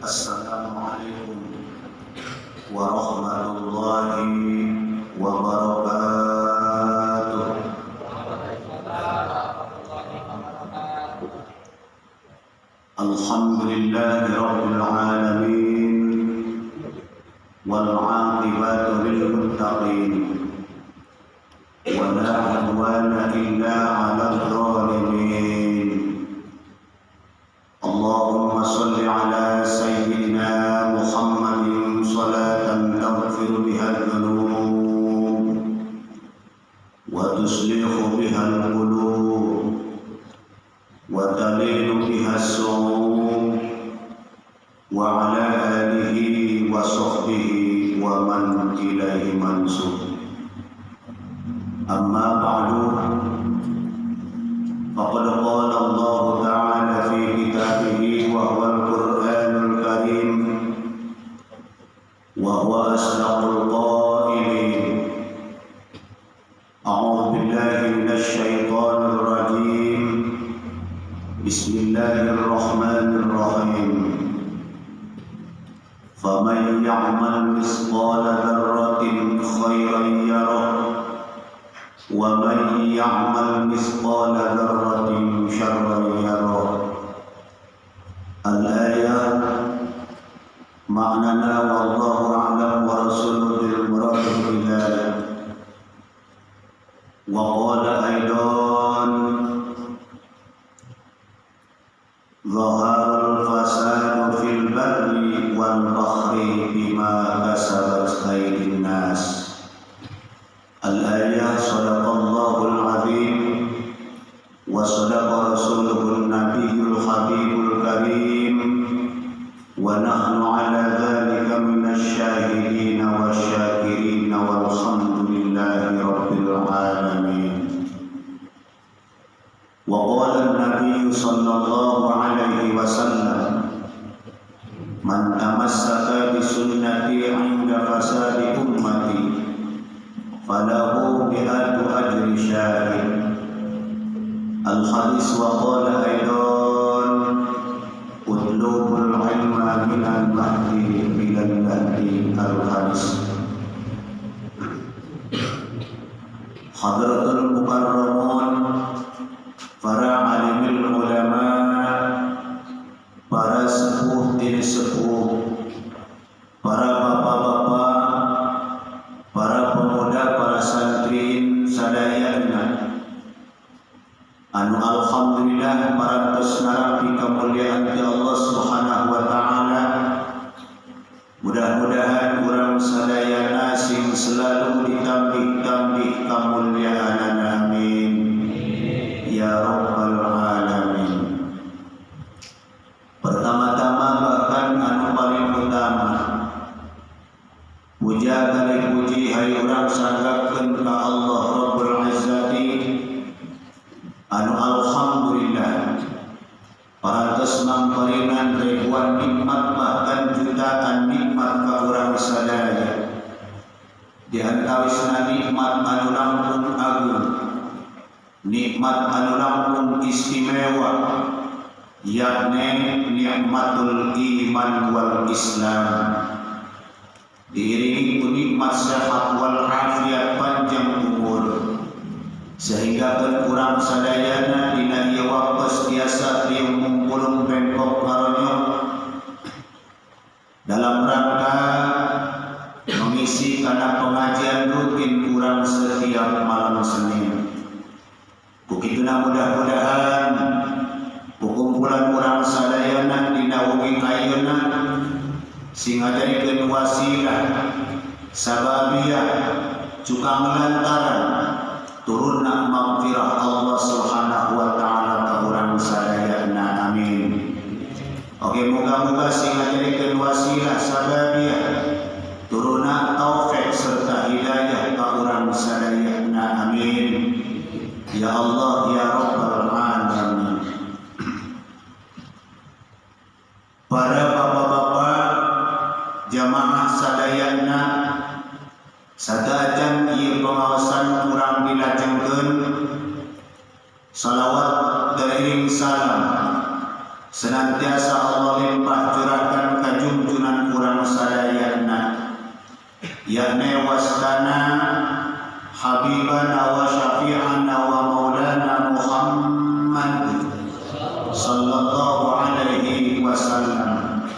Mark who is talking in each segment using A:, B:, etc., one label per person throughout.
A: Assalamualaikum warahmatullahi wabarakatuh. Alhamdulillahi rabbil alamin wal 'aqibatu lil muttaqin wa la 'udwana illa 'alal zalimin. Allahumma shalli ala sayyidina Muhammadin salatan taghfiru biha adh-dhunub wa tuslihu biha al-qulub wa talinu biha as-su'ub wa ala alihi wa sahbihi wa man ilaihi mansub. Amma ba'du, faqad qala Allah ta'ala fi kitabihi wa huwa al-Qur'anul Karim wa huwa asdaqul qailin. A'udzu billahi minasy syaithanir rajim. Bismillahirrahmanirrahim. Faman ya'mal mithqala dzarratin khairan yarah wa man ya'mal mithqala dzarratin syarran yarah. Al-ayah ma'nana wallahu a'lam wa rasuluhu bil murad bidzalik. Wa qala aidan dhahara al-fasadu fil barri wal bahri bima kasabat aydin nas. Al-ayah sadaqallahul azim wa sadaqa rasuluhun nabiyul habibul karim wa nahnu ala dhalika minasy syahidin wasyakirin walhamdulillahi rabbil alamin. Wa qala an-nabiy sallallahu alaihi wasallam, man tamassaka bi sunnati 'inda fasadi ummati falahu mi'atu ajri syahid. Al-hadis. Wa qala aidan utlubul ilma minal mahdi ilal lahdi. Al-hadis. Hadratul mukarramun, para alimil ulama, para sepuh tin sepuh, para bapak-bapak, para pemuda, para santri sadayana anu alhamdulillah parantos narapi kemuliaan ti Allah Subhanahu wa taala. Mudah-mudahan urang sadayana sing selalu ditambih-tambih kemuliaanana, amin ya rabbal alamin. Pertama-tama bahkan anu paling utama, puja kali puji hai urang sanggakeun ka Allah Rabbul Izzati anu alhamdulillah parantos mangparinan ribuan nikmat bahkan jutaan nikmat ka urang sadaya. Di antawisna nikmat anu langkung agung, nikmat anu langkung istimewa, yakni nikmatul iman wal Islam. Diiringi ku nikmat sehat wal afiat, panjang umur, sehingga kan urang sadayana dina ieu waktos biasa riung ngumpulung bengkok ngaronyok dalam rangka mengisi kana pengajian rutin urang setiap malam Senin. Kukituna mudah-mudahan kukumpulan urang sadayana dina wengi ayeuna sing ngajadikeun wasilah sababiyah cukang lantaran turunna maghfirah Allah Subhanahu wa taala ka urang sadayana, amin. Oke, moga-moga sing ngajadikeun wasilah sababiyah turunna taufik serta hidayah ka urang sadayana, amin. Ya Allah ya Rabbal alamin. Para bapak-bapak jamaah sadayana sadajan ieu pengawasan urang dilajengkeun salawat teriring salam Senantiasa Allah limpah curahkan ka junjunan urang sadayana, yakni wastana habibana wa syafi'ana wa maulana Muhammad sallallahu alaihi wasallam.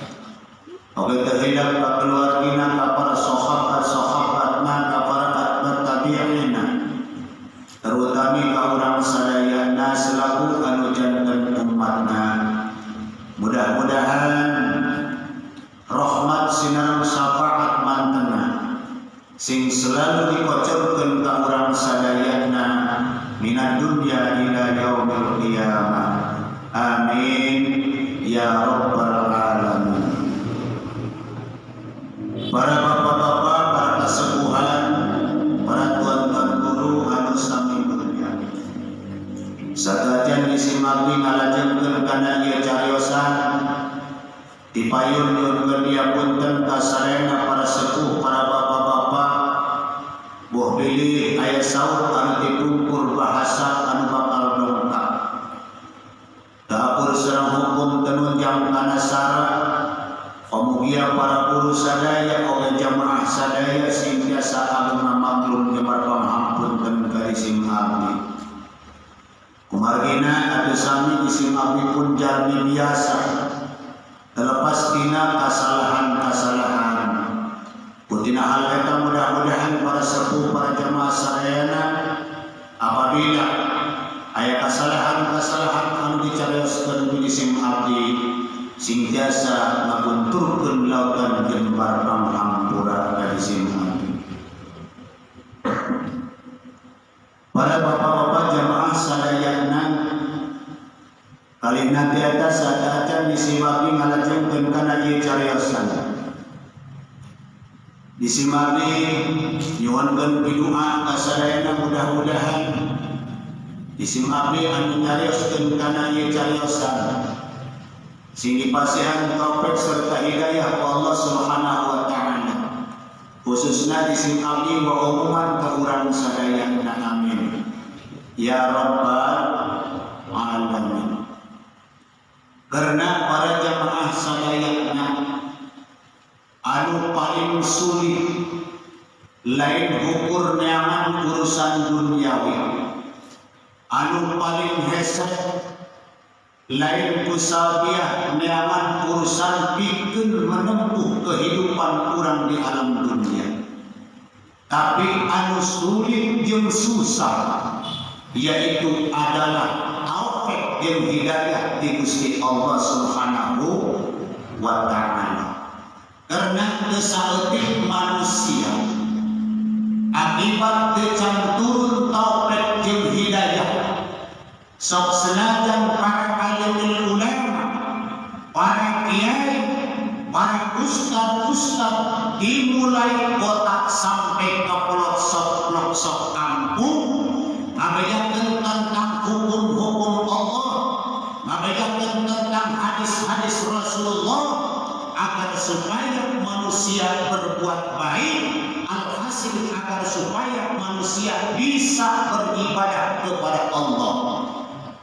A: Oge teu hilap ka keluargina, ka para sahabat-sahabatna, ka para atba tabi'ina, terutami ka urang sadayana selaku anu janten umatna. Mudah-mudahan rahmat sinar syafaat mantena sing selalu dikocorkeun ka urang sadayana minad dunya ila yaumil qiyamah. Amin ya rabbal alamin. Para bapak-bapak, para kesepuhan, para tuan-tuan guru anu sami mulia. Satajan disimaki ngalajengkeun kana ieu cariosan, dipayun nyuhunkeun dia punten ka sarena para sepuh, para bapak-bapak, boh bilih aya saur anu dipungkur bahasa anu bakal dongkap. Teu sareng hukum tenunjang kana sara, pamugia para guru sadaya oge jamaah sadaya sing tiasa ageng maklum jembar panghampunten ka isim abdi. Kumargina atuh sami isim abdi pun jalmi biasa, terlepas tina kasalahan-kasalahan. Kutina hal eta mudah-mudahan para sepuh, para jamaah sadayana apabila aya kasalahan-kasalahan anu dicarioskeun ku isim abdi sing tiasa ngagunturkeun lautan jembar panghampura ka isim abdi. Para bapak-bapak jamaah sadayana, kalihna ti atas saacan disimaki ngalajengkeun kana ieu cariosan. Disimaki nyuhunkeun pidua ka sadayana, mudah-mudahan disimaki anu nyarioskeun kana ieu cariosan sing dipasihan taufik serta hidayah ku Allah Subhanahu wa taala, khususna disim abdi wa umuman ka urang sadayana. Amin ya rabbal alamin. Karena para jamaah sadayana anu paling sulit lain ukur neangan urusan duniawi, anu paling hese lain kusabiah neangan urusan pikeun menempuh kehidupan urang di alam dunia, tapi anu sulit jeung susah yaitu adalah taufik jeung hidayah di Gusti Allah Subhanahu wa taala. Karena kesaeutik manusia akibat teu turun taufik jeung hidayah, sok senajan para alimul ulama, para kiai, para ustad-ustad dimulai kota sampai ke pelosok-pelosok kampung ngabejakeun tentang hukum-hukum Allah, ngabejakeun tentang hadis-hadis Rasulullah agar supaya manusia berbuat baik, alhasil agar supaya manusia bisa beribadah kepada Allah.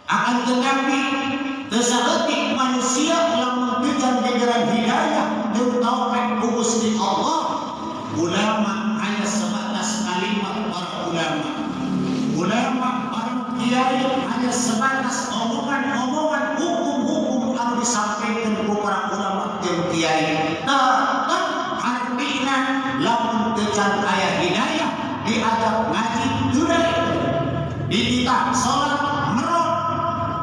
A: Akan tetapi tesaeutik manusia lamun teu can gegeran hidayah jeung taufik ku Gusti Allah, ulama hanya sebatas kalimat para ulama, ulama para kiai hanya sebatas omongan-omongan hukum-hukum anu disampaikan ku para ulama jeung kiai. Tetep artina lamun teu can aya hidayah diajak ngaji teu dititah salat merot,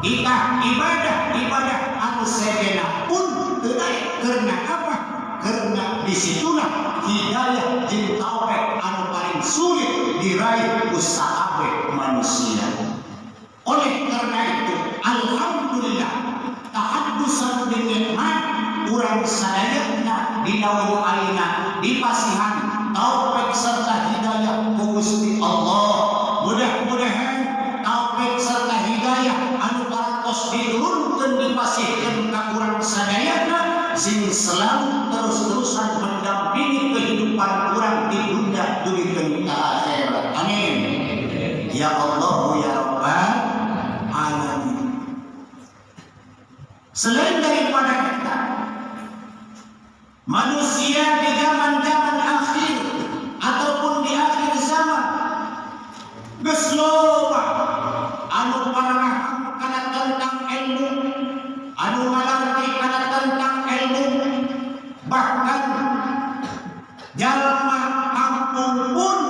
A: kita ibadah anu sedena pun teu daek. Karena apa? Karena disitulah hidayah jeung taufik anu paling sulit diraih ku saabeh manusia. Oleh karena itu, alhamdulillah tahaddusan bin nikmat urang sadayana dina wungu ayeuna dipasihan taufik serta hidayah ku Gusti Allah. Mudah-mudahan taufik serta hidayah anu parantos diturunkeun dipasihkeun ka urang sadayana sing selalu terus-terusan mendampingi kehidupan urang di dunia dugikeun ka akhirat. Amin. Ya Allah ya Rabbal alamin. Selain daripada kita, manusia di zaman-zaman akhir ataupun di akhir zaman geus loba anu paraham kana tentang ilmu, anu ngalarti kana tentang ilmu, bahkan jalma kampung pun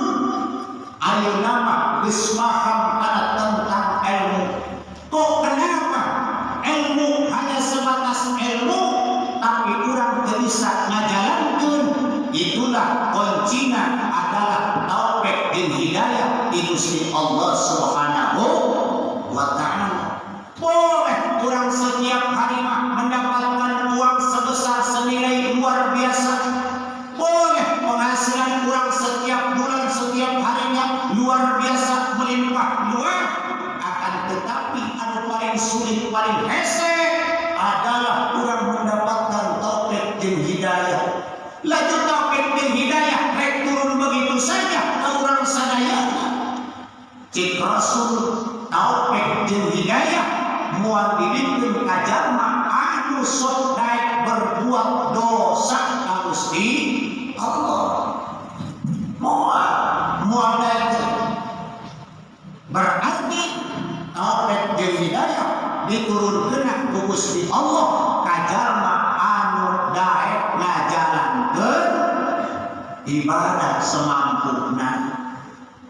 A: ayeuna mah geus paham kana tentang ilmu. Kok kenapa ilmu hanya sebatas ilmu tapi kurang teu bisa ngajalankeun? Itulah kuncinya, adalah taufik dan hidayah di Gusti Allah Subhanahu wa Ta'ala. Boleh kurang setiap hari mah mendapatkan uang sebesar senilai luar biasa, boleh penghasilan kurang setiap bulan, setiap harinya luar biasa melimpah luar, akan tetapi anu paling sulit, paling hese adalah kurang mendapatkan taufik dan hidayah. Laju taufik dan hidayah rek turun begitu saja ke urang sadayana? Cik Rasul, taufik dan hidayah moal dibikeun ka jalma anu sok daek berbuat dosa ka Gusti Allah. Moal, moal daek. Berarti taufik jeung hidayah diturunkeun ku Gusti Allah ka jalma anu daek ngajalankeun ibadah semampuna.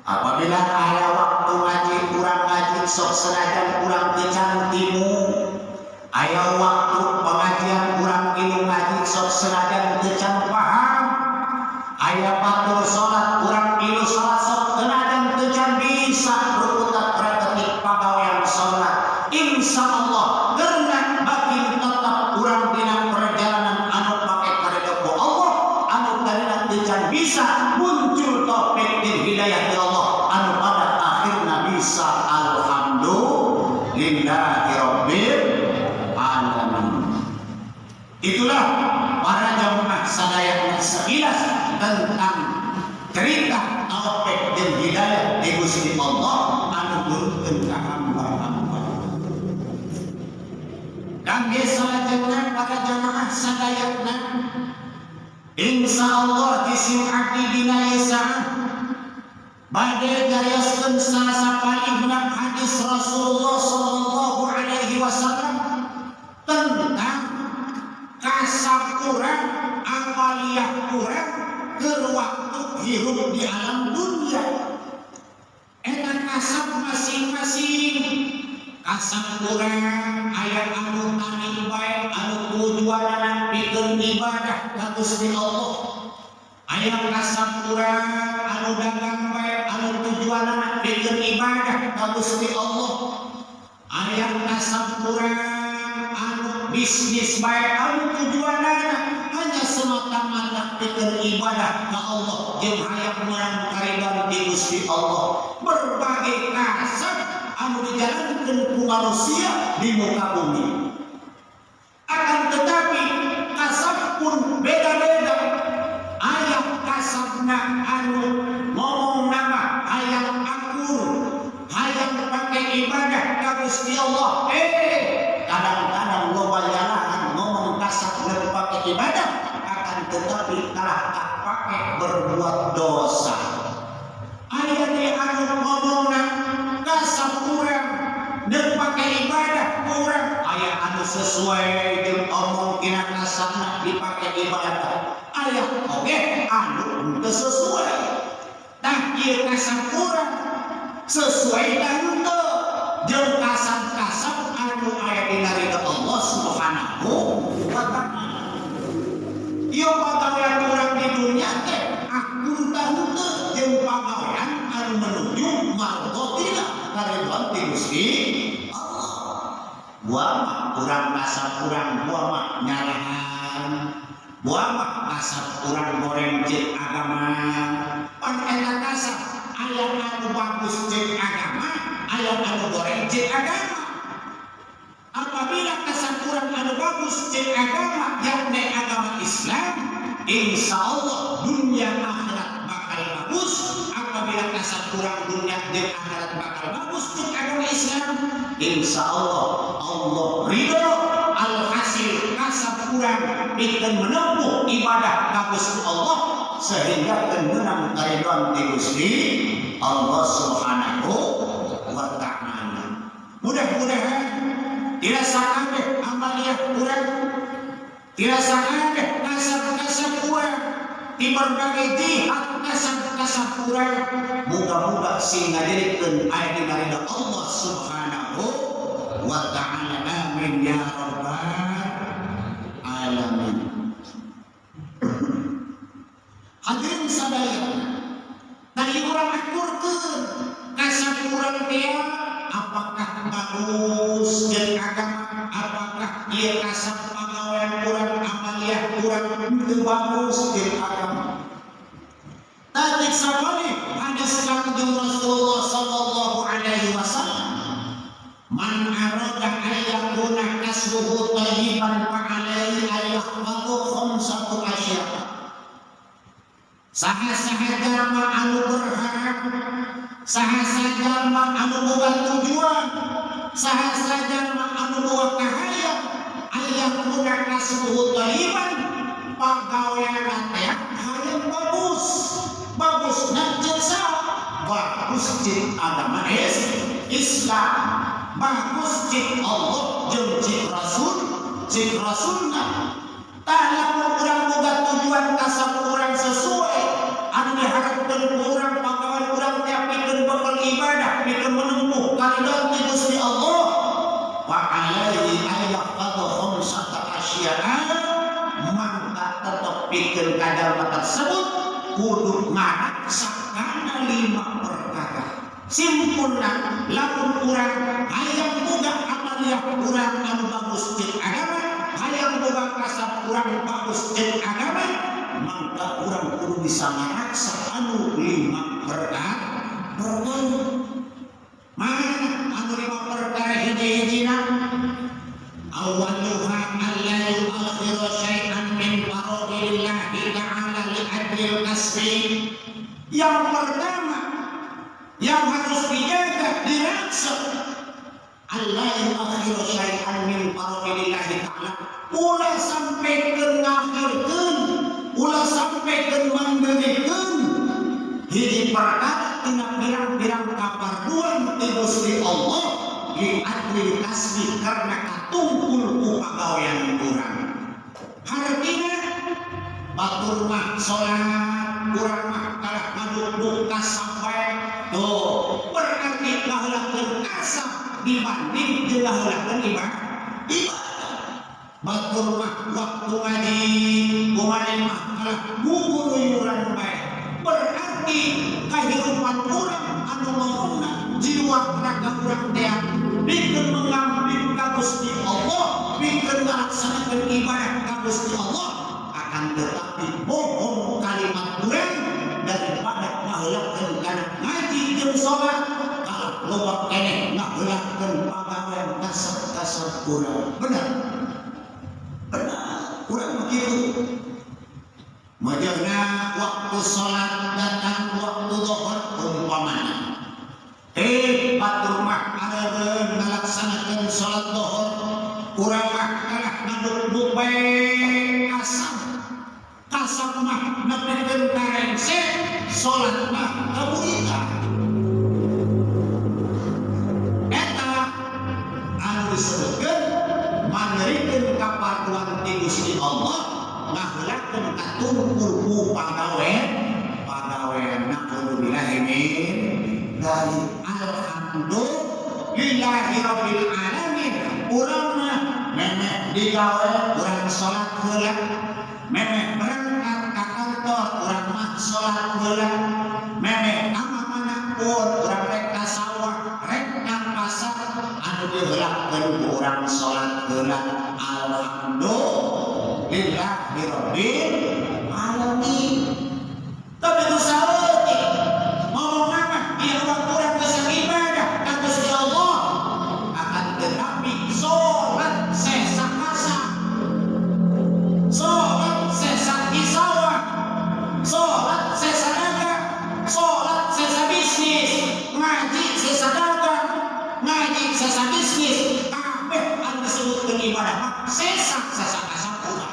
A: Apabila aya waktu ngaji, kurang ngaji sok senajan kurang teu timu. Aya waktu pengajian, kurang ilu ngaji sok senajan teu can paham. Aya batur salat, kurang ilu salat sok senajan teu can bisa rukutat reketik pagawean salat, insya Allah karena makin tetap kurang dina perjalanan anu pake karidho ku Allah, anu tadina teu can bisa muncul taufik dan hidayah di Allah anu pada akhirna bisa alhamdulillahirabbil alamin. Itulah para jamaah sadayana sekilas tentang cerita taufik dan hidayah di Gusti Allah anu turunkeun ka hamba-hamba. Kangge salajengna, para jamaah sadayana, insya Allah jisim abdi dina ieu saat bade nyarioskeun salah sapalihna hadis Rasulullah sallallahu alaihi wasallam tentang kasab urang, amaliyah urang keur waktu hirup di alam dunia. Eta kasab masing-masing. Kasab urang aya anu tani bae anu tujuanana pikeun ibadah ka Gusti Allah, aya kasab urang anu dagang bae anu tujuanana pikeun ibadah ka Gusti Allah, aya kasab urang anu bisnis bae anu tujuanana hanya semata-mata pikeun ibadah ka Allah jeung hayang menang karidhoan di Gusti Allah. Berbagai kasab anu dijalankan ku manusia di muka bumi, akan tetapi kasab pun beda-beda. Aya kasabna anu ngomong nama hayang akur, hayang pakai ibadah ka Gusti Allah. Kadang-kadang loba jalanan ngomong kasab nu pakai ibadah, akan tetapi kalah tak pakai berbuat dosa. Aya di anu ngomongna kasab urang dan pakai ibadah kurang, aya anu sesuai jeung omong tina kasabna dipakai ibadah, aya oge anu henteu sesuai. Tah, ieu kasab urang sesuai dan henteu jeung kasab-kasab anu aya dina ridho Allah Subhanahu wa Ta'ala? Ieu pagawean urang di dunia teh akur tah henteu jeung pagawean anu menuju mardhatillah, karidhoan ti Gusti Allah? Buah mah urang kasab urang, buah mah nyalahan, buah mah kasab urang goreng ceuk agama. Pan eta kasab aya anu bagus ceuk agama, aya anu goreng ceuk agama. Apabila kasab urang anu bagus ceuk agama, yakni agama Islam, insya Allah dunia akhirat bakal bagus. Apabila kasab urang dunia dan akhirat bakal bagus ceuk agama Islam, insya Allah Allah ridho. Alhasil kasab urang pikeun menempuh ibadah ka Gusti Allah sehingga meunang karidhoan ti Gusti Allah Subhanahu wa Ta'ala. Mudah-mudahan tidak sakabeh amaliyah urang, tidak sakabeh kasab-kasab urang di berbagai jihad kasab-kasab urang, muga-muga sing ngajadikeun aya dina ridho Allah Subhanahu wa Ta'ala. Amin ya rabbal alamin. Hadirin sadaya, tadi urang akurkeun kasab urang teh apakah bagus jeung agama, apakah ieu kasab pagawean urang, amaliyah urang teu bagus jeung agama. Tatik sakali hadis Kangjeng Rasulullah sallallahu alaihi wasallam, "Man arada an yakuna kasbuhu thayyiban fa alaihi an yahfadhu khamsatu asya." Saha-saha jalma anu berharap, saha-saha jalma anu boga tujuan, saha-saha jalma anu boga kahayang an yakuna kasbuhu thayyiban, pagawean teh hayang bagus, bagus ceuk saha? Bagus ceuk agama Islam, bagus ceuk Allah jeung ceuk Rasul, ceuk Rasulna. Tah, lamun urang boga tujuan kasab urang sesuai anu diharapkeun ku urang, pagawean urang teh pikeun bekal ibadah, pikeun menempuh karidhoan ti Gusti Allah, wa alaihi an yahfadhu khamsata asya'a, mangka tetep pikeun ka jalma tersebut kudu ngaraksa kana lima perkara. Simpulna, lamun urang hayang boga amaliyah urang anu bagus ceuk agama, hayang boga kasab urang bagus ceuk agama, maka urang kudu bisa ngaraksa anu lima perkara. Perkara mana anu lima perkara? Hiji-hijina, awaluha alla yu'akhiru syai'an min faradillahi ta'ala li ajlil kasbi. Yang pertama yang harus dijaga, diraksa, alla yu'akhiru syai'an min faradillahi ta'ala, ulah sampai ke ngakhirkeun, ulah sampai ke mandeurikeun hiji perkara tina pirang-pirang kaparduan ti Gusti Allah, li ajlil kasbi, karena katungkul ku pagawean urang. Hartina batur mah salat, urang mah kalah ngaduk kasab bae. Tuh, berarti ngaheulakeun kasab dibanding jeung ngaheulakeun ibadah. Ibadah batur mah waktu ngaji, kumaneh mah kalah guguluyuran bae, berarti kehidupan urang anu ngomongna jiwa raga urang teh pikeun mengabdi ka Gusti Allah, pikeun ngalaksanakeun ibadah ka Gusti Allah, akan tetapi bohong kalimat urang daripada ngaheulakeun kana ngaji jeung salat, kalah loba keneh ngaheulakeun pagawean kasab-kasab urang. Benar, benar, urang begitu. Majana waktu salat datang, waktu zuhur umpamana, batur mah areureun ngalaksanakeun salat zuhur, urang mah kalah ngaduk bae kasab. Kasab mah nepikeun karengse, salat mah kaburitan. Eta anu disebutkeun mangerikeun kaparduan ti Gusti Allah, ngaheulakeun katungkul ku pagawean. Pagawean, naudzubillahi min dzalik. Alhamdulillahi rabbil alamin, urang mah memeh digawe urang salat heula, memeh berangkat ka kantor urang mah salat heula, memeh ka mana pun urang, rek ka sawah, rek ka pasar, anu diheulakeun ku urang salat heula. Alhamdulillahi rabbil alamin. Tapi itu saeutik ngomong apa ieu, urang kurang bisa ibadah ka Gusti Allah, akan tetapi salat sesa kasab, salat sesa di sawah, salat sesa dagang, salat sesa bisnis, ngaji sesa dagang, ngaji sesa bisnis, kabeh anu disebutkeun ibadah mah sesa sesa kasab urang.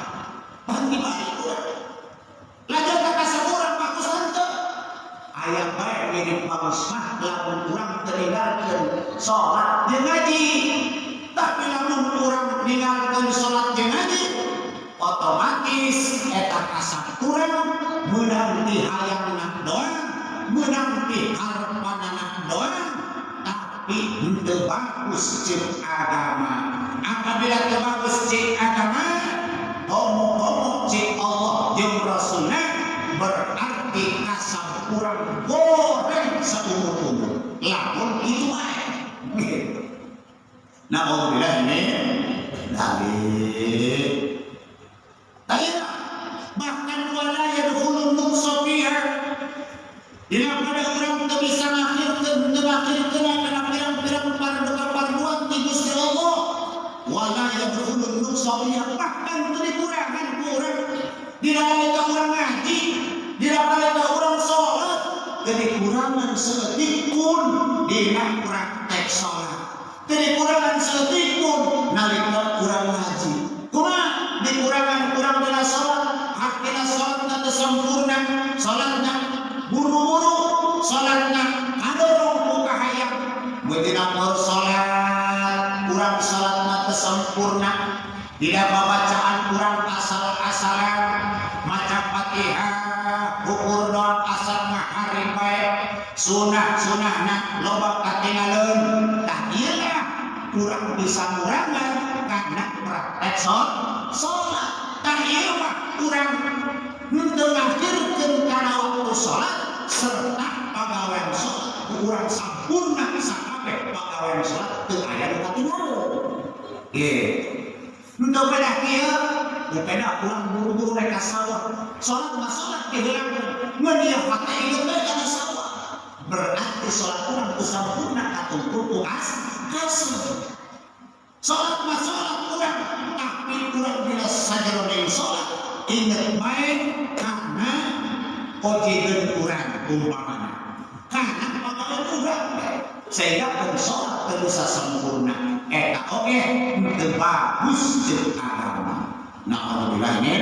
A: Otomatis eta kasab urang meunang ti hayangna doang, meunang ti harepanana doang, tapi henteu bagus ceuk agama. Apabila teu bagus ceuk agama, komo-komo ceuk Allah jeung Rasulna, berarti kasab urang goreng seumur-umur lamun itu wae gitu. Nah, ini dalil. Bahkan wala yadkhulun nuqsa fiha. Dina pada urang teu bisa ngakhirkeun, teu ngakhirkeun kana pirang-pirang fardu kafarduan ti Gusti Allah. Wala yadkhulun nuqsa fiha, bahkan teu dikurangan ku urang. Dina nalika urang ngaji, dina nalika urang salat, teu dikurangan saeutik pun dina praktek salat. Teu dikurangan saeutik pun nalika urang ngaji. Kumaha dikurangan kurang dina salat? Hakina salatna teu sempurna, salatna buru-buru, salatna kadorong ku kahayang. Mun dina salat, urang salatna teu sempurna, dina babacaan urang asal-asalan, maca Fatihah ukur doang asal ngahari bae, sunah-sunahna loba katinggalin. Tah, ieu lah kurang bisa ngurangan karena praktek salat. Tah, ieu mah urang henteu ngakhirkeun kana waktu salat serta pagawean salat urang sampurna, sakabeh pagawean salat teu aya nu katinggalan gitu. Henteu pedah kieu, pedah urang buru-buru rek ka sawah, salat mah salat dihilangkeun, ngan ieu hate inget bae kana sawah, berarti salat urang teu sampurna katumpul ku kasih. Salat mah salat urang, tapi urang dina sajeroning salat inget bae karena ojegeun urang umpamana, karena pagawean urang, sehingga pun salat teu bisa sempurna. Eta oge teu bagus jeung agama. Nah, alhamdulillah ini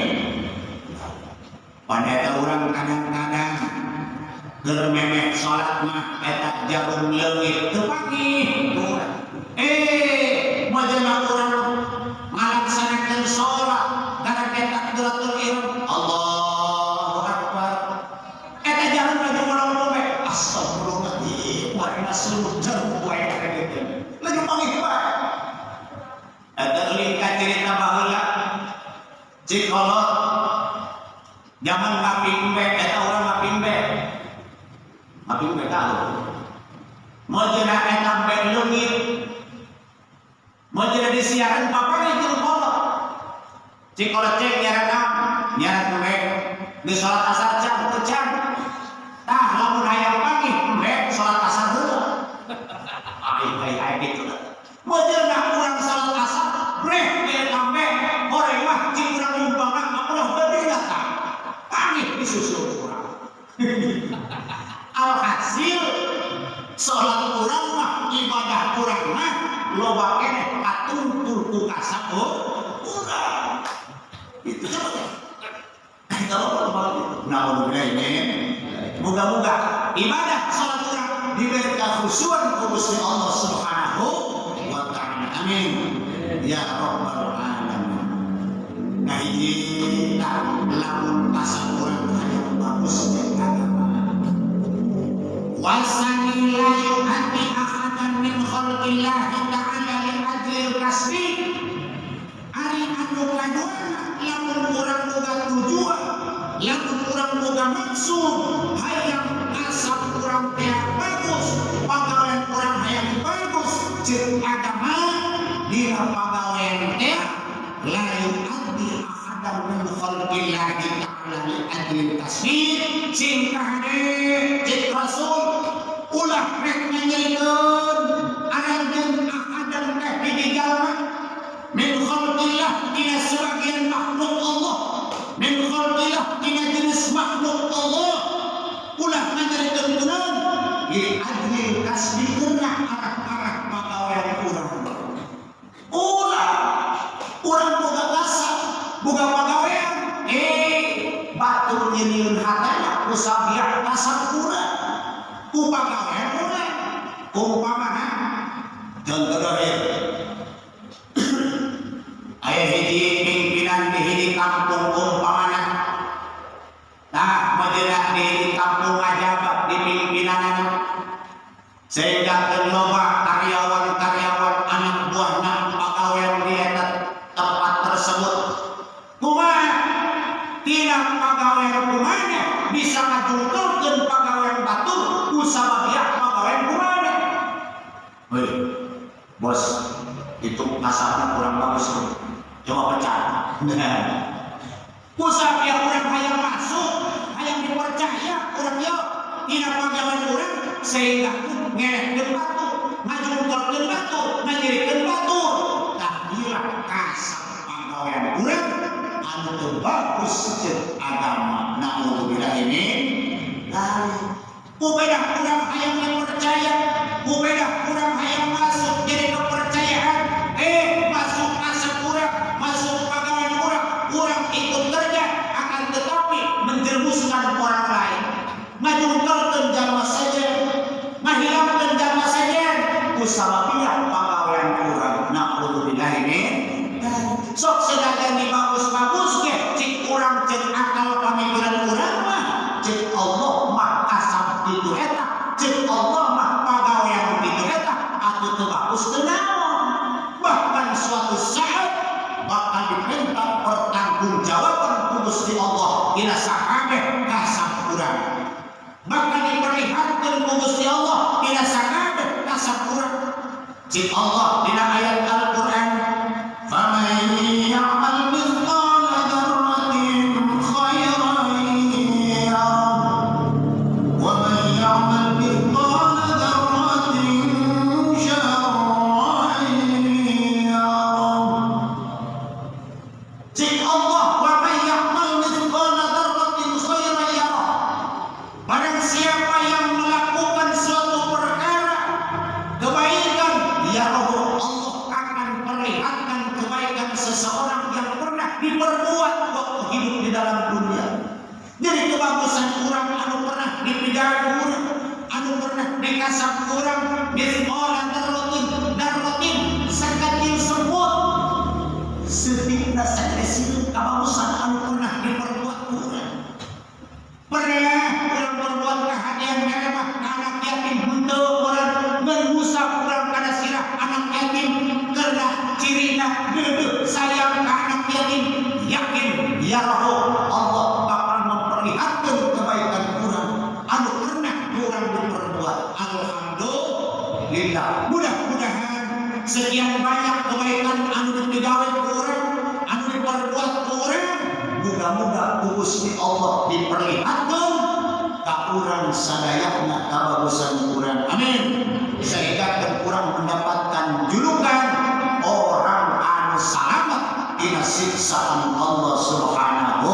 A: pada eta urang kadang-kadang keur memeh salat mah eta jarum leungit teu panggih urang. Majana urang ngalaksanakeun salat gara takbiratul ihram, Allahu akbar, eta jarum laju ngomong bae, astagfirullahaladzim, warna seluruh jarum wae gitu laju panggih bae. Eta euling ka cerita baheula cikolot zaman ngaping be, eta urang ngaping be, ngaping be tahu mojena eta be leungit, mojena di siaran papa jeung kolot. Cik kolot, cek nyaran am nyaran embe di salat asar can teu can. Tah, lamun hayang panggih embe, salat asar heula. Ai ai ai gitu. Mojena urang salat asar breh ge embe horeng mah cik urang nyumbangna ulah beureuna, tah panggih disusul urang. Alhasil salat urang mah, ibadah urang mah loba keneh katumpul ku kasab urang itu. Coba kalau loba gitu. Nah, ini moga-moga ibadah salat urang diberi kekhusyuan ku Gusti Allah Subhanahu wa Ta'ala. Amin ya rabbal alamin. Nah, hiji lamun kasab urang hayang bagus jeung agama. Wasani la yu'addi ahadan min khalqillahi ta'ala li ajlil kasbi. Ari anu kaduana, lamun urang boga tujuan, lamun urang boga maksud hayang kasab urang teh bagus, pagawean urang hayang bagus ceuk agama dina pagawean teh, la yu'addi ahadan min khalqillahi ta'ala li ajlil kasbi. Sing kahade cek Rasul, ulah rek nyerikeun aranjeun ahadan ka hiji jalma, min khalqillah tina sebagian makhluk Allah, min khalqillah tina jenis makhluk Allah, ulah nganyerikeun kunaon, li ajlil kasbi karena arah-arah pagawean urang. Ulah urang boga kasab, boga pagawean, batur nyeriun hatena ku sabiak kasab urang, ku pagawean urang. Umpamana contoh dohir, aya hiji pimpinan di hiji kampung. Dina pagawean kumaneh bisa ngajungkelkeun pagawean batur ku sabagian pagawean kumaneh. Hei, bos, itu kasarnya kurang bagus tuh. Coba pecat. Nah, ku sabagian urang hayang masuk, hayang dipercaya urang yo dina pagawean urang sehingga ngelehkeun batur, ngajungkelkeun batur, nganyerikeun batur. Tah ieu kasab pagawean urang anu teu bagus ceuk agama. Naudzubillah ini. Ku pedah urang hayang dipercaya, ku pedah urang hayang masuk jadi kepercayaan, masuk kasab urang, masuk pagawean urang, urang ikut kerja akan tetapi menjerumuskan orang lain, ngajungkelkeun jalma saja, ngahilangkeun jalma saja, ku sababiah pagawean urang. Naudzubillah ini. Sok sedagan di bagus-bagus ge cik urang, cek akal pamikiran urang mah, cek Allah mah kasab kitu eta, cek Allah mah pagawean kitu eta atuh teu bagus teu naon. Bahkan suatu saat bakal diminta pertanggungjawaban ku Gusti Allah dina sakabeh kasab urang, bakal diperlihatkeun ku Gusti Allah dina sakabeh kasab urang. Cik Allah dina ayat Al-Qur'an, "فمن يعمل مثقال ذرة خيرا يره ومن يعمل مثقال ذرة شرا يره." Cik Allah, "ومن يعمل مثقال ذرة خيرا يره." Barang siapa yang melakukan suatu perkara kebaikan, يره, Allah akan perlihatkan kebaikan seseorang yang pernah diperbuat waktu hidup di dalam dunia. Jadi kebagusan urang anu pernah dipidana urang, anu pernah dikasab urang, مثقال ذرة ذرة sakecil semut, sedikna sagede sireum kabagusan anu pernah diperbuat urang. Pernah urang berbuat kahadean meremah anak yatim henteu urang ngan ngusap urang kana sirah anak yatim karena cirina deudeuh sayang ka anak yatim, yakin يره, Allah bakal memperlihatkan kebaikan urang anu pernah urang diperbuat. Alhamdulillah, mudah-mudahan sekian banyak kebaikan anu digawe ku urang, anu diperbuat ku urang, muga-muga ku Gusti Allah diperlihatkan ka urang sadayana kabagusan urang, amin, sehingga urang mendapatkan julukan orang anu salamet tina siksaan Allah Subhanahu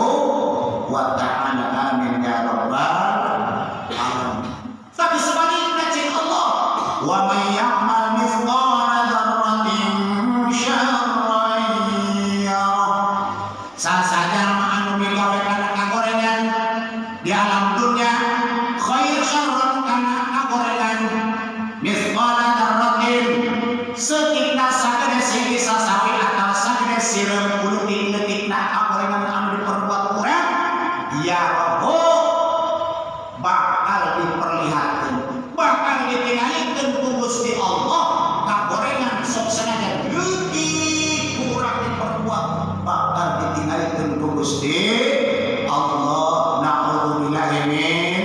A: wa Ta'ala, amin ya rabbal alamin. Tapi sebaliknya cik Allah, "ومن يعمل مثقال ذرة شرا يره." Sasajar anu migawe kana kagorengan di alam dunia, خير شرا kana kagorengan, مثقال ذرة saeutikna sagede sigi sasawi atau sagede sireum leutik-leutikna kagorengan anu diperbuat urang, يره, bakal diperlihatkan, bakal ditinggalikeun ku Gusti Allah. Kagorengan sok sanajan leutik kurang diperbuat bakal ditinggalikeun ku Gusti Allah, naudzubillah min.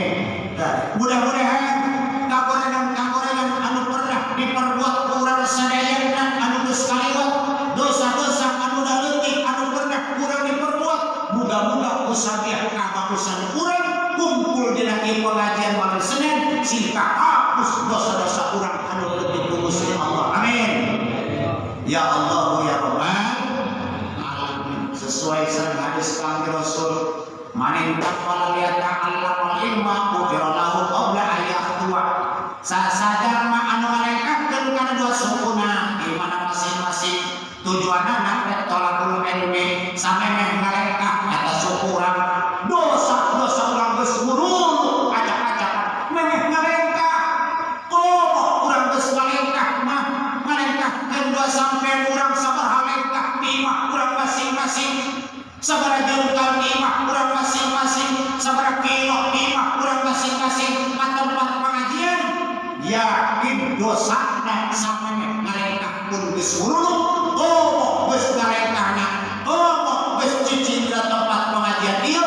A: Mudah-mudahan kagorengan-kagorengan anu pernah diperbuat urang sadayana anu geus kaliwat, dosa-dosa anu leutik anu pernah kurang diperbuat, muga-muga ku sabiah kabagusan urang kumpul dina ieu pengajian malam Senin sing kahapus dosa-dosa urang anu leutik ku Gusti Allah, amin ya Allah ya Rabbal alamin. Sesuai sareng hadis Kangjeng Rasul, "من انتقل ليتعلم العلم غفر له قبل أن يخطو." Sasajar mah anu ngalengkahkeun kana dua sukuna di mana masing-masing tujuanana rek طلب العلم, samemeh ngalengkah eta suku urang, dosa-dosa urang geus nguruluk acak-acakan, memeh ngalengkah. Komo urang geus ngalengkah mah, ngalengkahkeun dua sampean urang sabaraha lengkah di imah urang masing-masing, sabaraha jengkal di imah urang masing-masing, sabaraha kilo di imah urang masing-masing ka tempat pengajian, yakin dosana samemeh ngalengkah pun geus nguruluk. Komo geus ngalengkahna, komo geus cicing dina tempat pengajian ieu.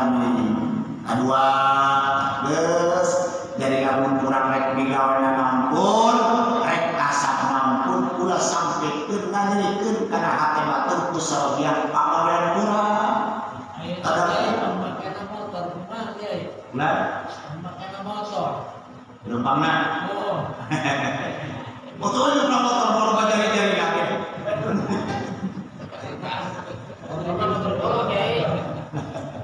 A: Alamin. Kadua geus jadi lamun kurang rek migawe naon rek kasab naon ulah sampikeun nganyerikeun kana hate batur ku sarobiah pagawean urang.
B: Ada makana motor kumaha kiai?
A: Lah,
B: makana motor.
A: Lempangna.
B: Oh.
A: Motor lu motor baru jari-jari lagi.
B: Motor bolong kiai.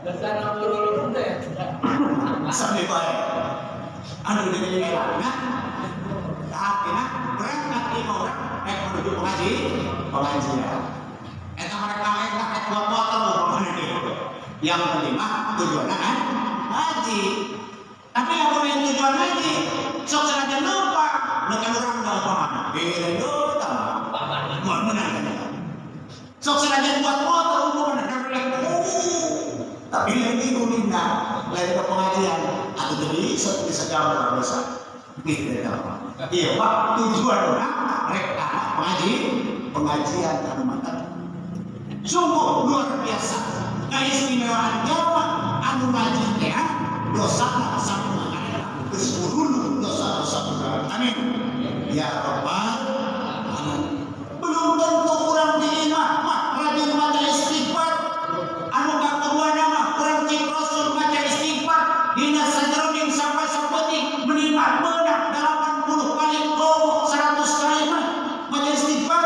B: Dasar ngurul teh.
A: Sampai bae. Anu dari elangna. Akhirna berangkat lima orang rek menuju pengajian. Eta mereka eta rek buat motor umpamana deui. Yang kelima tujuannya kan ngaji. Tapi yang punya tujuan ngaji sok sengaja lupa bukan orang dah umpamana. Beda tah. Moal meunang. Sok sengaja buat motor umpamana rek tapi ini ulina lain ke pengajian atau jadi bisa gambar dosa. Gitu ya. Iya, Pak, tujuan orang rek pengajian anu mantap. Sungguh luar biasa. Keistimewaan jalma anu ngaji teh dosana sampai geus hurulung dosa-dosa urang. Amin. Ya Rabbal alamin. Belum tentu urang di imah mah rajin maca istighfar. Anu kakeduana mah urang cik Rasul maca istighfar dina sajeroning sampai sapeting minimal meunang 80 kali komo 100 kali mah maca istighfar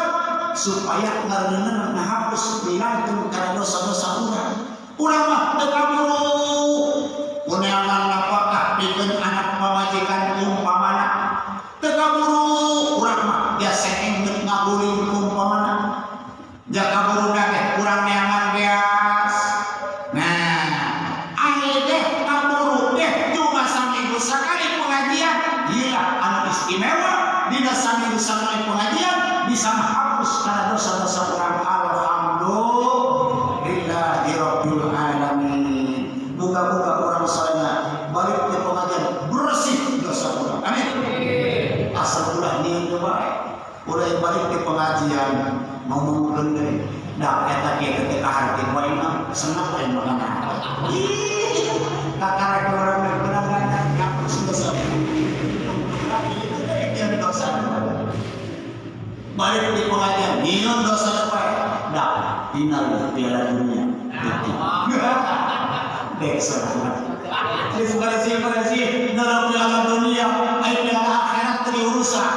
A: supaya ngareuneunan ngahapus bilangkeun kana dosa-dosa urang. Urang mah teu kaburu kuneangan napakah pikeun anak pamajikan umpamana. Teu kaburu urang mah biasa enggeut ngaguling umpamana. Ja kaburu teh urang neangan beas. Nah, ae teh kaburu teh cuma saminggu sakali pengajian. Gila anu istimewa dina saminggu sakali pengajian bisa menghapus kana dosa-dosa urang. Alhamdulillahirabbil alamin. Buka-buka urang sadaya balik ke pengajian bersih dosa urang. Amin. Asal ulah nieun bae. Ulah balik ke pengajian ngomongkeun deui. Da eta kieu teh kaharti wae mah seneng we makana. Ih, kakara urang beunang ngapus dosa. Itu dosa. Balik di pengajian nieun dosa bae. Da final piala dunia. Dek saudara. Jadi dalam piala dunia, ai piala akhirat teu diurusan.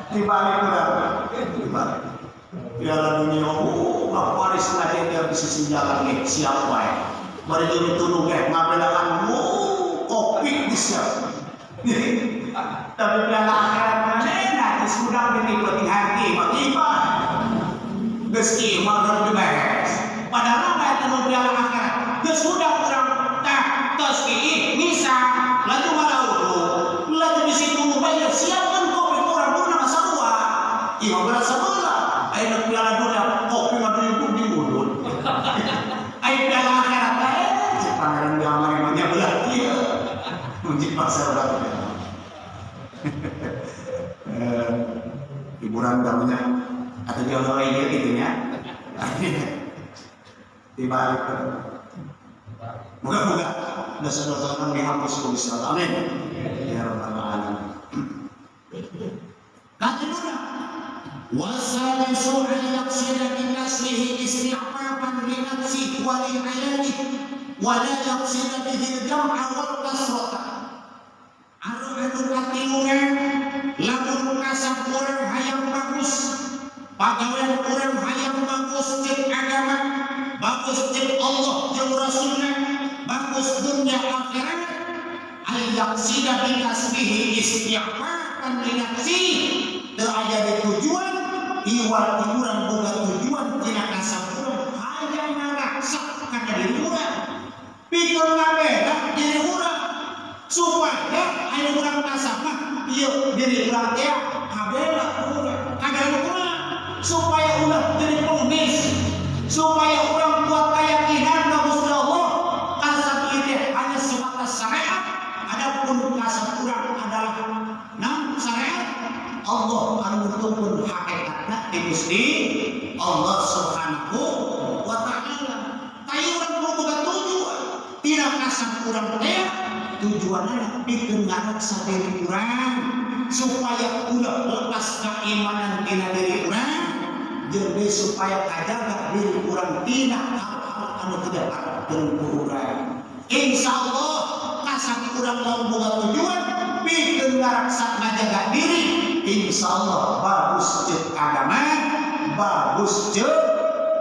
A: Dibalik urang. Dibalik. Piala dunia, oh, ngaparis ngajian dia di sisi jalan ge siap wae. Bari jeung ditulung ge ngabelakan kopi disiap. Tapi piala akhirat mana geus sudah dinikmati hati, mah geus kieu mah geus beres. Padahal mah eta nu piala akhirat geus sudah urang tah tos kieu misa laju malauru laju bisi tunggu bayar siapkeun kopi urang dulu mah sarua. Ieu mah berat sabeula. Aya piala dunia kopi mah diudut. Aya piala akhirat teh cek pangeran gambar mah nya belah kieu. Munjik paksa urang. Hiburan kamunya atau jauh ieu kitu nya. Dibalik. Moga-moga dosa-dosa urang dihapus ku Gusti Allah. Amin. Ya rabbal alamin. Katiluna wasalisu an yaqsida bi kasbihi isti'fafan li nafsihi wa li ayalihi wa la yaqsida bihi al-jam'a wal kasrata. Anu katiluna lamun kasab urang hayang bagus, pagawean urang hayang bagus cek agama, bagus cek Allah jeung Rasulna, bagus dunia akhirat, ay yaqsida bi kasbihi isti'fafan li nafsihi. Teu aya di tujuan iwal urang boga tujuan tina kasab urang hayang ngaraksa kana diri urang, pikeun ngabeda diri urang supaya aya urang kasab mah ieu diri urang teh kabela urang kabela urang supaya ulah jadi pengemis, supaya urang kuat keyakinan ka Gusti Allah kasab ieu hanya sebatas syariat. Adapun kasab urang adalah nam syariat Allah anu nuntun hakikatna di Gusti Allah Subhanahu wa taala. Tayu urang kudu boga tujuan. kasab urang teh tujuanna pikeun ngareksa diri urang supaya ulah lepas keimanan tina diri urang jeung deui supaya kajaga diri urang tina hal-hal anu tidak diharapkeun ku urang. Insyaallah kasab urang lamun boga tujuan pikeun ngareksa ngajaga diri, insyaallah bagus ceuk agama, bagus ceuk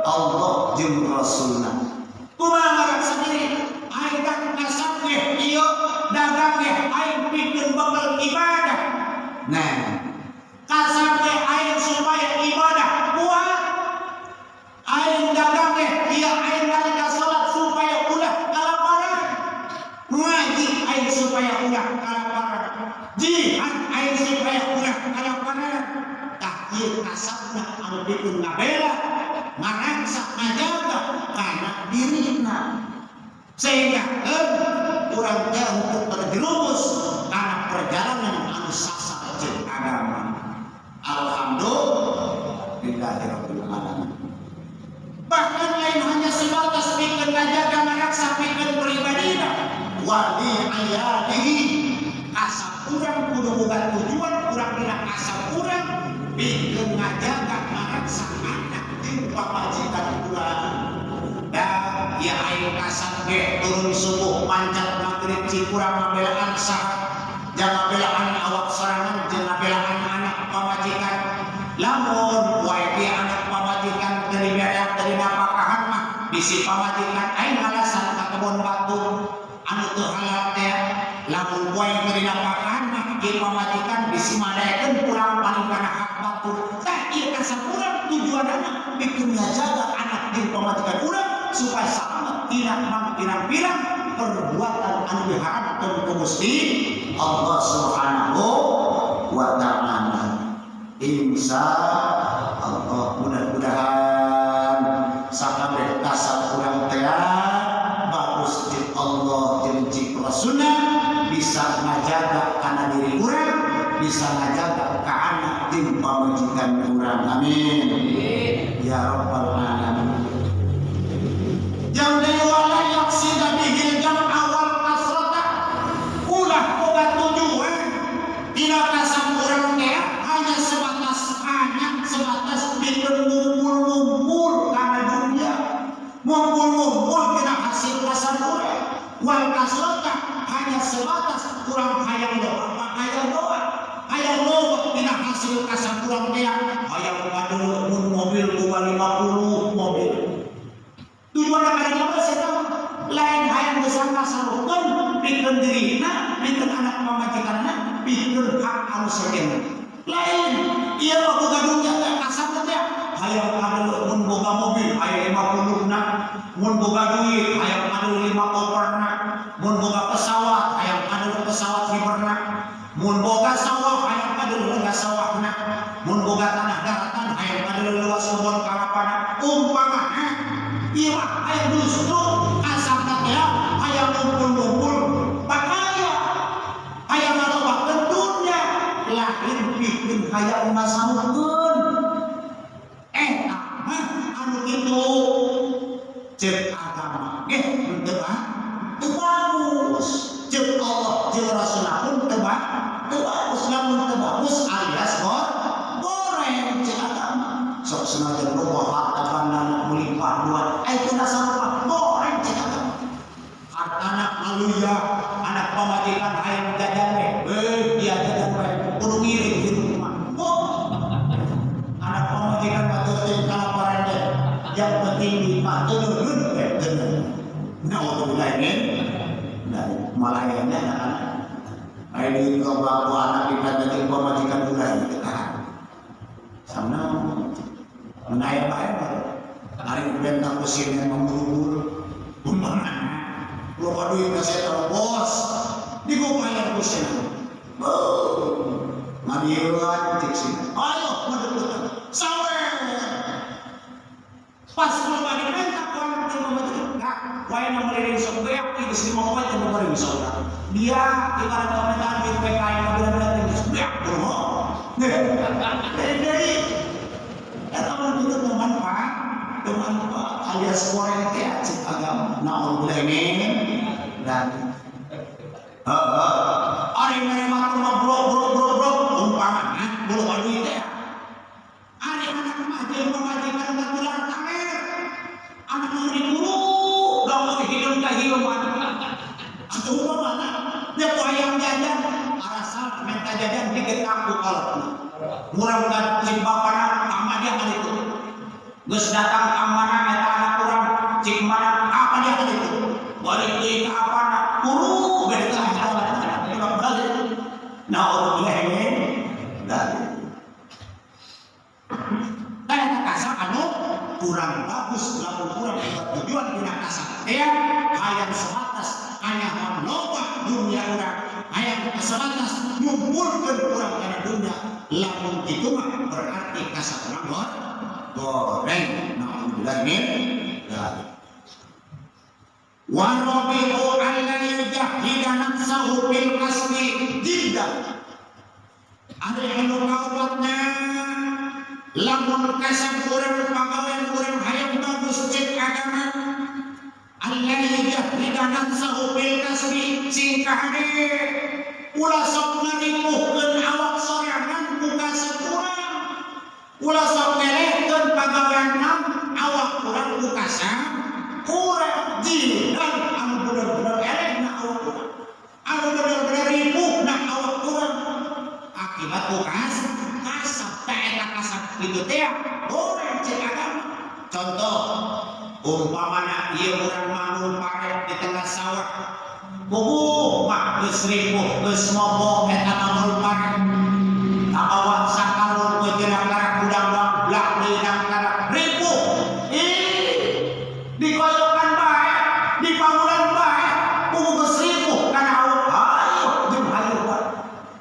A: Allah jeung Rasulna. Kumaha ngareksa diri? Aing kasab ge ieu dagang ge aing pikeun bekal ibadah. Nah, kasab ge aing supaya ibadah kuat. Aing dagang ge ieu aing nalika salat supaya ulah kalaparan. Ngaji aing supaya ulah kalaparan. Jihad aing supaya ulah kalaparan. Tah ieu kasabna anu pikeun ngabela, ngaraksa, ngajaga kana dirina. Sehingga urang teh untuk terjerumus karena perjalanan anu sasar jeung agama. Alhamdulillahirabbil alamin. Bahkan lain hanya sebatas pikeun ngajaga ngaraksa pikeun pribadina, wali ayatihi kasab urang kudu boga tujuan urang dina kasab urang pikeun ngajaga ngaraksa anak jeung pamajikan urang. Da ya aing kasab ge turun subuh mancat magrib cikurang ngabelaan saha, jangan ngabelaan awak sorangan jeung ngabelaan anak pamajikan. Lamun wae ge anak pamajikan teu dibeak teu dinapakahan mah bisi pamajikan aing ngalasan ka kebon batu anu teu halal teh. Lamun wae teu dinapakahan mah ieu pamajikan bisi madaekeun pulang paling kana hak batu. Tah ieu kasab urang tujuanana pikeun ngajaga anak jeung pamajikan urang supaya selamat tidak mangpirang-pirang perbuatan anu diharamkeun ku Gusti Allah Subhanahu wa ta'ala. Insya Allah mudah-mudahan sakabeh kasab urang teh bagus jeung Allah jeung cik Rasulna bisa ngajaga kana diri urang, bisa ngajaga ka anak jeung pamajikan urang. Amin ya rabbal alamin. Jang deui wala yaksida bihil jam'a wal kasrata, ulah boga tujuan dina kasab urang teh hanya sebatas pikeun ngumpul-ngumpul kana dunia, ngumpul-ngumpul dina hasil kasab urang. Wal kasrata hanya sebatas kurang hayang doa, hayang doa, hayang loba dina hasil kasab urang teh, hayang ngadeuleu mun mobil boga 50 mobil. Tujuan kada apa sih lain hayang geus kasarukeun pikeun dirina, pikeun anak pamajikanna, pikeun hak anu sejen. Lain ieu mah boga dunya teh kasab teh hayang ngadeuleu mun boga mobil aya 50 na, mun boga duit hayang ngadeuleu 5 koperna, mun boga pesawat hayang ngadeuleu pesawat hiberna, mun boga sawah hayang ngadeuleu lega sawahna, mun boga tanah daratan hayang ngadeuleu luas kebon kalapana. Umpama ieu mah hayang justru kasabna teh hayang ngumpul-ngumpul pakaya, hayang ngalobakeun dunya, lain pikeun hayang masamukeun. Eta mah anu kitu ceuk agama ge teu bagus, ceuk Allah jeung Rasulna pun teu bagus. Lamun teu bagus alias goreng ceuk agama. Sok senajan loba harta banda melimpah dua, itu nasarupa goreng ceuk agama. Hartana maluya anak pamajikan hayang jajan we, dia jajan we kudu ngiring hidup mah. Anak pamajikan mah teu kalaparan teh, yang penting di pateuneun we teu. Naudzubillah min dari malayanya anak-anak. Aya duit loba ku anak dipadakeun pamajikan ulah teu tahan. Sama menaya bae hari bentang pusing yang memburu-buru. Umpama loba duit ka saya bos digupayan pusing. Madieuan cik sih. Ayo madeukeut. Sawer. Pas loba dipenta ku anak teh pamajikan. Nah, wae na meuli sok beak geus 5 poe teh meuli sok. Dia ibarat komentar di PKI bener-bener geus beak bro. Dari eta mah itu teman Pak, alias goreng teh cek agama. Naudzubillah min dzalik. Heeh. Ari mere batur mah brok brok brok brok umpamana bulu duit teh. Ari anak mah jeung pamajikan baturan tanger. Anak nu diburu gawe hideung ka hieuman. Atuh umpamana nya ku hayang jajan arasal minta jajan digetak ku kolotna. Murang ka cik bapana ka dia ka ditu. Geus datang ka mana eta anak urang cik mana apa dia ka ditu. Balik deui ka apana kuru beda ka urang balik. Naudzubillah min dzalik. Eta kasab anu kurang bagus lamun kurang tujuan dina kasab teh hayang sebatas hayang loba dunia urang hayang sebatas ngumpulkeun urang kana dunia lamun kitu mah berarti kasab urang goreng. Naudzubillah min dzalik. Wa rabi'u alla yujahida nafsahu bil kasbi jiddan. Ari anu kaopatna lamun kasab urang pagawean urang hayang bagus cek agama alla yujahida nafsahu bil kasbi sing kahade ulah sok ngaripuhkeun awak sorangan ku kasab urang ulah sok ngelehkeun pagawean awak urang ku kasab urang jidan anu bener-bener elehna awak urang anu bener-bener ripuhna awak urang akibat ku kasab eta kasab kitu teh goreng cek agama. Contoh umpamana ieu urang mangun pare di tengah sawah bubuh mah geus ripuh geus mobo eta mangun pare kabawa sakalung beujeuh karak gudang blak deui karak ripuh ih dikoyokan bae dipangulan bae bubuh geus ripuh kana awak hayu jeung hayu bae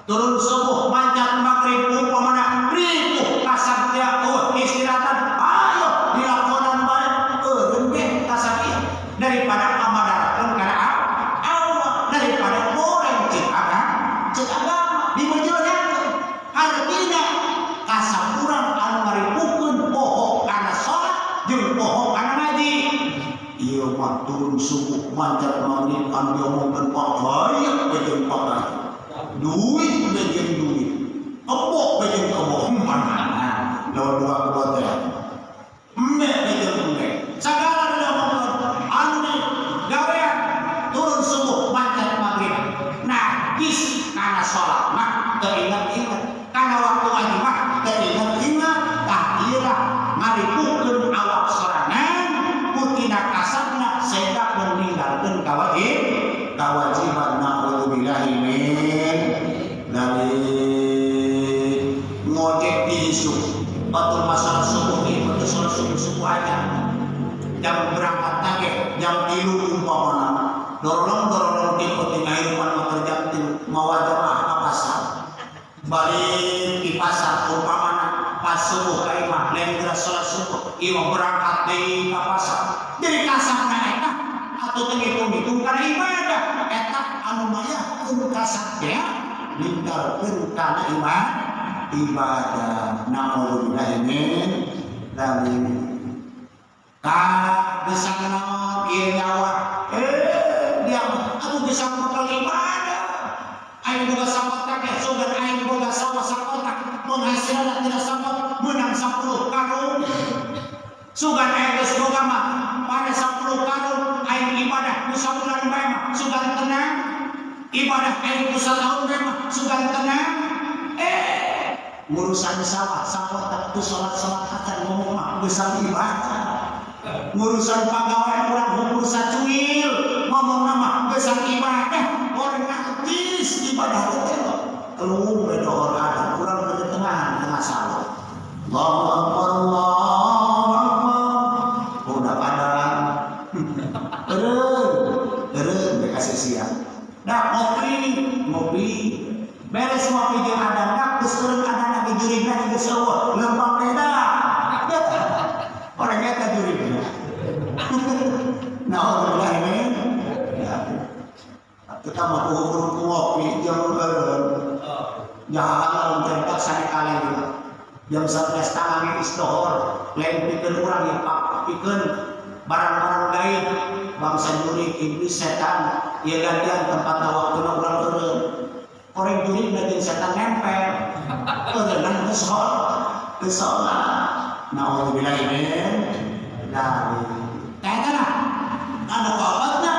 A: turun subuh mancat magrib umpamana ripuh kasab teh oh istirahatan ayo dilakonan bae eureun ge kasab ieu daripada pamadaratkeun kana awak daripada goreng cek agama dibejeunkeun artina kasab urang anu ngaripuhkeun poho kana salat jeung poho kana ngaji ieu mah turun subuh mancat magrib anu diomongkeun pak hayang jeung pak duit jeung duit kebok jeung kebok mana lawan dua kebot teh embe jeung embe sagala diomongkeun anu gawean turun subuh mancat magrib nah geus kana salat mah teu ingat-ingat kana waktu ngaji mah teu ingat-ingat tah ieu ngaripuhkeun awak sorangan ku tina kasabna sehingga meninggalkeun kewajiban. Naudzubillahi min dzalik. Ngojek di isuk batur masalah subuh ieu batur salat subuh aja jam berangkat tage jam 3 umpamana dorong-dorong ti penting ngahirupan motor jam 3 mawa jamaah ka pasar balik di pasar umpamana pas subuh ka imah lain geura salat subuh ieu berangkat deui ka pasar jadi kasabna eta atuh teu ngitung-ngitung kana ibadah eta anu mayakeun kasab teh ninggalkeun kana ibadah. Naudzubillah min dzalik. Ka gesang naon ieu nyawa dia mah atuh gesang bakal ibadah aing boga sakotak ge sugan aing boga sawah sakotak menghasilna tina sakotak meunang 10 karung sugan aing geus boga mah pare 10 karung aing ibadah ku sabulan bae mah sugan tenang ibadah aing ku sataun bae mah sugan tenang ngurusan sawah sakotak tu salat-salat akan ngomong mah gesang ibadah ngurusan pagawean urang hukur sacuil ngomong nama gesang ibadah orang artis ibadah teh keluar bedohor ada urang di tengah sawah Allahu akbar Allahu akbar udah padang eureun dikasih siang dah ngopi beres ngopi jeung adana geus eureun adana ge jurigna geus eueuh lempang beda orang eta jurigna. Naudzubillah min dzalik. Kita mah kuhur ngopi jeung eureun jalan teh sakali jam 11.30 geus dohor lain pikeun urang ieu pak pikeun barang-barang gaib Bangsa jurig iblis setan ieu gantian tempatna waktuna urang eureun. Koreng jurig jeung setan nempel. Eureunna geus salat. Naudzubillah min dzalik. Tah eta nah anu kaopatna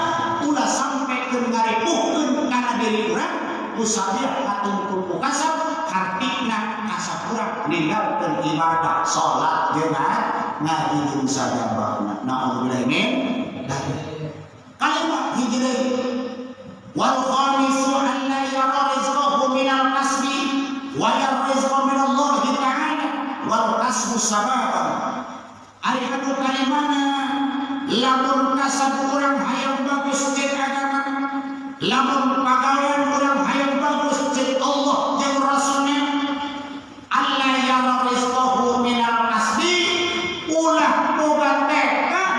A: ulah sampe keur ngaripuhkeun kana diri urang usaha katungkul ku kasab hartina kasab urang ninggalkeun ibadah salat jeung ngaji jeung sajabahna. Naudzubillah min dzalik. Kalimat hiji deui wal khamisu an la yara rizqahu minal kasbi wa yara rizqa min Allah ta'ala wal kasbu sababan. Ari anu kalimana lamun kasab urang hayang bagus jeung agama, lamun pagawean urang hayang bagus jeung Allah jeung Rasulnya, alla yara rizqahu minal kasbi, ulah boga tekad,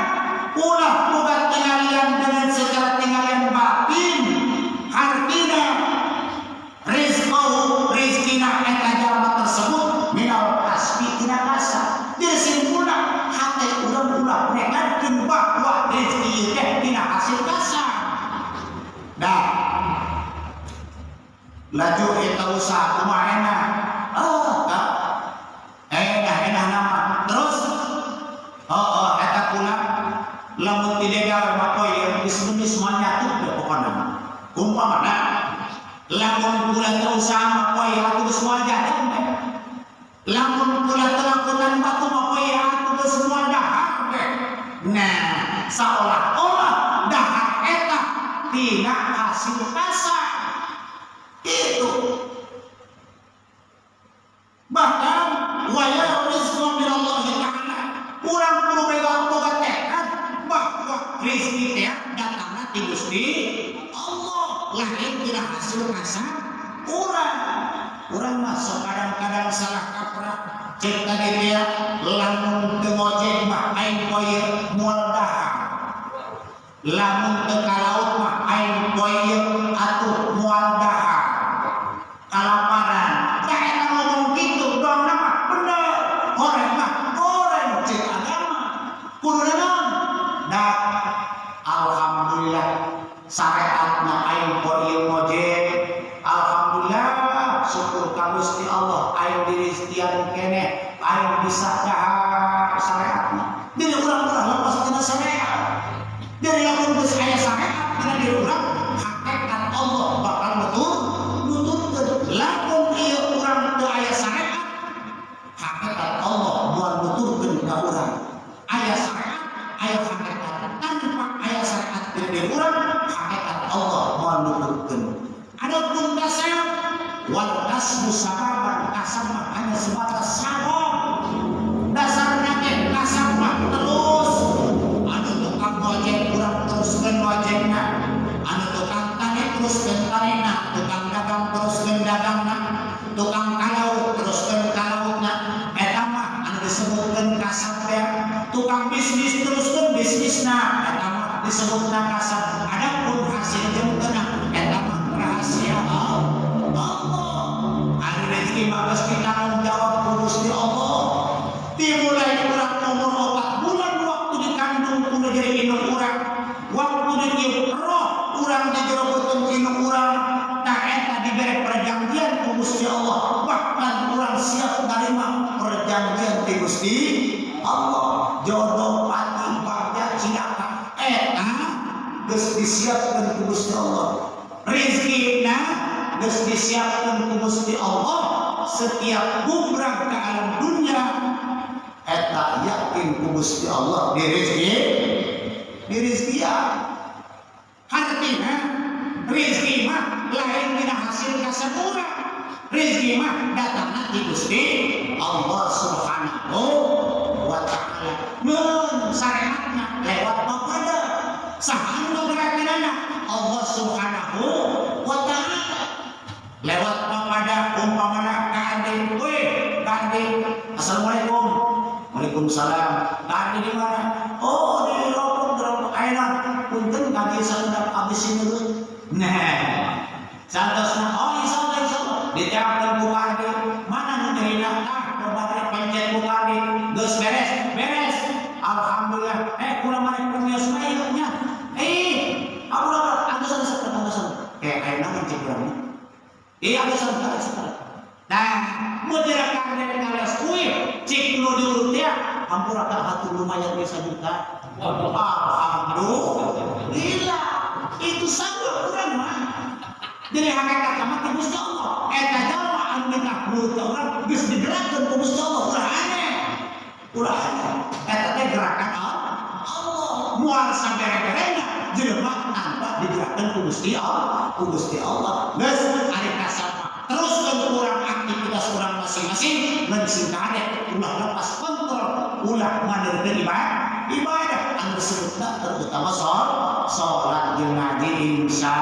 A: ulah boga tinggalian dengan secara tinggalian batin, hartina rizqahu rizkina eta jalma tersebut minal kasbi tina kasab. Jadi simpulna hate urang ulah nekadkeun bahwa rezeki ieu teh tina hasil kasab. Dah laju eta usaha kumaha enak. Oh, ka enak nama. Terus oh eta kula lamun tidak gawe mah poe geus geus moal nyatu teh pokona. Umpamana lamun kula teu usaha mah poe atuh geus moal jajan teh. Lamun kula teu lakukan batu mah poe atuh geus moal dahar teh. Nah, seolah-olah dahar eta tina hasil kasar. Itu. Bahkan waya rizqa min Allah ta'ala. Urang kudu boga tekad bahwa rezeki teh datangna ti Gusti Allah, lain tina hasil kasar urang. Urang mah sok kadang-kadang salah kaprah. Cek tadi teh lamun teu ngojek mah aing poe moal dahar. Lamun teu ka laut mah aing poe atuh moal dahar. Kalaparan. Tah eta ngomong kitu doang mah bener. Horeng mah horeng cek agama. Kudu naon? Da alhamdulillah syariatna aing poe ngojek. Alhamdulillah syukur ka Gusti Allah aing dirizkian keneh aing bisa dahar syariatna. Diri urang ulah lepas tina syariat. Dari lamun geus aya syariat dina diri urang hakikat Allah bakal nuturkeun. Lamun ieu urang teu aya syariat hakikat Allah moal nuturkeun ka urang. Aya syariat aya hakikat, tanpa aya syariat dina diri urang hakikat Allah moal nuturkeun. Adapun kasab wal kasbu sababan, kasab mah hanya sebatas sabab. Dasarna ge kasab mah terus anu tukang gojek urang teruskeun gojekna, anu tukang tani teruskeun tanina, tukang dagang teruskeun dagangna, tukang kalaut teruskeun kalautna. Eta mah anu disebutkeun kasab teh. Tukang bisnis teruskeun bisnisna, eta mah disebutna kasab. Adapun hasil jeung teunah eta mah rahasia Allah. Ari rezeki mah geus ditanggung jawab ku Gusti Allah. Dimulai urang umur 4 bulan waktu dikandung kudu jadi indung urang, waktu ditiup roh urang di jero beuteung indung urang, tah eta dibere perjanjian ku Gusti Allah. Bahkan urang siap nerima perjanjian ti Gusti Allah. Jodoh pati bagja cilaka eta geus disiapkeun ku Gusti Allah. Rezekina geus disiapkeun ku Gusti Allah. Setiap gumrah ke alam dunia eta yakin ku Gusti Allah di rezeki di rezekian. Artinya rezeki mah lain dina hasil kasab urang. Rezeki mah datangna ti Gusti Allah Subhanahu wa ta'ala. Mun syariatna lewat papada saha anu ngagerakeunana Allah Subhanahu wa ta'ala. Lewat papada umpamana ka ade, we ka ade, assalamualaikum. Waalaikumsalam. Ka ade di mana? Oh, di Ropok, ayeuna punten kaki sakedap abis ini. Nah, santosna oh insyaallah insyaallah diteapkeun ku ka ade. Mana nu nyerina? Tah, loba pencet ku ka ade. Geus beres, beres. Alhamdulillah. Kurang mana kumios mah ieu nya. cek urang. Iya ada saudara. Nah, mudirakan dari kalian kuih, cik nu diurut ya, ampura ka hatur lumayan bisa juta. Alhamdulillah, itu sama urang mah. Jadi hakikat mah ti Gusti Allah. Eta jalma anu nikah mulut ka urang geus digerakkeun ku Gusti Allah, ulah aneh. Ulah aneh. Eta teh gerakan Allah. Moal sabere-berena jelema tanpa digerakkeun ku Gusti Allah, ku Gusti Allah. Geus ari kasapa. Teruskeun urang aktivitas urang masing-masing ngan sing kade ulah lepas kontrol, ulah mandirkeun ibadah. Ibadah anu disebutna terutama salat jeung ngaji insya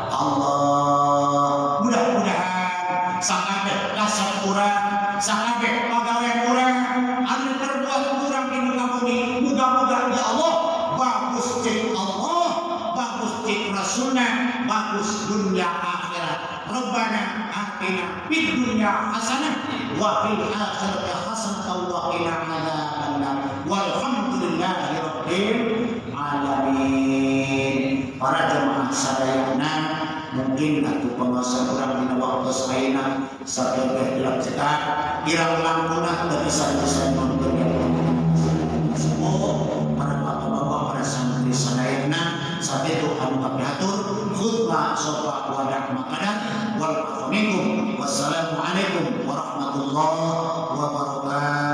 A: Allah. Mudah-mudahan sakabeh kasep urang, sakabeh pagawean urang anu terbuat kurang di muka bumi, muga-muga ya Allah bagus cek Allah, bagus cek Rasulna, bagus dunia akhirat. Rabbana atina fid dunya hasanah wa fil akhirati hasanah wa qina adzabannar. Walhamdulillahi rabbil alamin. Para jemaah sadayana mungkin atuh pengawasan urang dina waktu ayeuna sabda gelap cetak kirang langkuna teu bisa-bisa nonton semua para bapak-bapak para santri sadayana sakitu anu kapihatur khutbah sofa wadah makanan wal minkum. Wassalamualaikum warahmatullahi wabarakatuh.